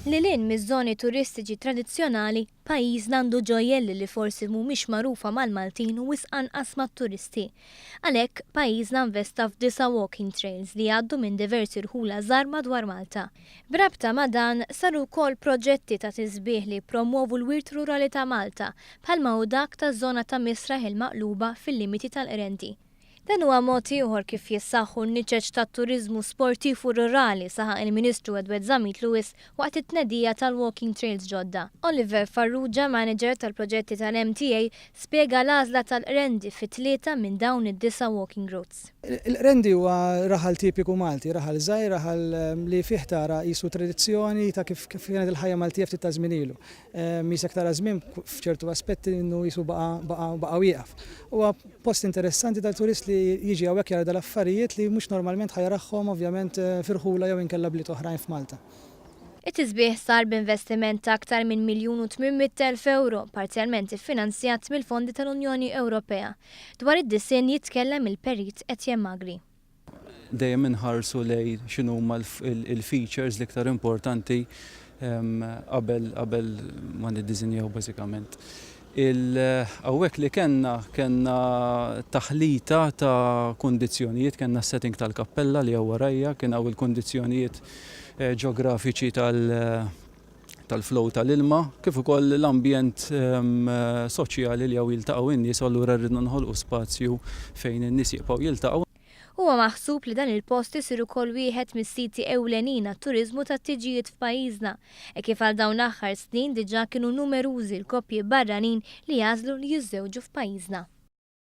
Lil hinn miż-żoni turistiċi tradizzjonali, pajjiżna għandu ġojjelli li forsi mhumiex magħrufa mal-Maltin u wisq anqas mat-turisti. Għalhekk, pajjiżna investa f'disa' walking trails li jgħaddu minn diversi rħula żgħar madwar Malta. B'rabta ma' dan, saru wkoll proġetti ta' tisbiħ li jippromwovu l-wirt rurali ta' Malta, bħalma hu dak taż-żona ta' Misraħ il-Maqluba fil-limiti tal-Qrendi. Dan huwa mod ieħor kif jissaħħu n-niċeċ tat-turiżmu sportiv u rurali, saħaq il-Ministru Edward Zammit Lewis waqt it-tnedija tal-walking trails ġodda. Oliver Farrugia, Manager tal-Proġetti tal-MTA, spjega l-għażla tal-Qrendi fi tlieta minn dawn id-disa' walking routes. Il-Qrendi huwa raħal tipiku Malti, raħal żgħir, raħal li fih tara qisu tradizzjoni ta' kif kienet il-ħajja Maltija ftit ta' żmien ilu. Qisek tara żmien f'ċertu aspetti innu qisu baqa' baqa' baqa' wieqaf. Huwa post interessanti tal-turist li jiġi hawnhekk jara dal-affarijiet li mhux normalment ħa jarahhom ovvjament f'irħula jew inkella bliet oħrajn f'Malta. It-tisbiħ sar b'investiment ta' aktar minn €1,800,000, parzjalment iffinanzjat mill-fondi tal-Unjoni Ewropea. Dwar id-disinn jitkellem il-Perit Etienne Magri. Dejjem inħarsu lejn x'inhuma l-features l-iktar importanti qabel qabel ma niddisinjaw bażikament. Hawnhekk li kellna kellna taħlita ta' kundizzjonijiet, kellna s-setting tal-kappella li hawn warajja, kien hawn il-kundizzjonijiet ġeografiċi tal- tal-flow tal-ilma, kif ukoll l-ambjent soċjali li hawn jiltaqgħu n-nies u allura rridna noħolqu spazju fejn in-nies jibqgħu jiltaqgħu. Huwa maħsub li dan il-post isir ukoll wieħed mis-siti ewlenin għat-turiżmu tat-tiġijiet f'pajjiżna, hekk kif għal dawn l-aħħar snin diġà kienu numerużi l-koppji barranin li għażlu li jiżżewġu f'pajjiżna.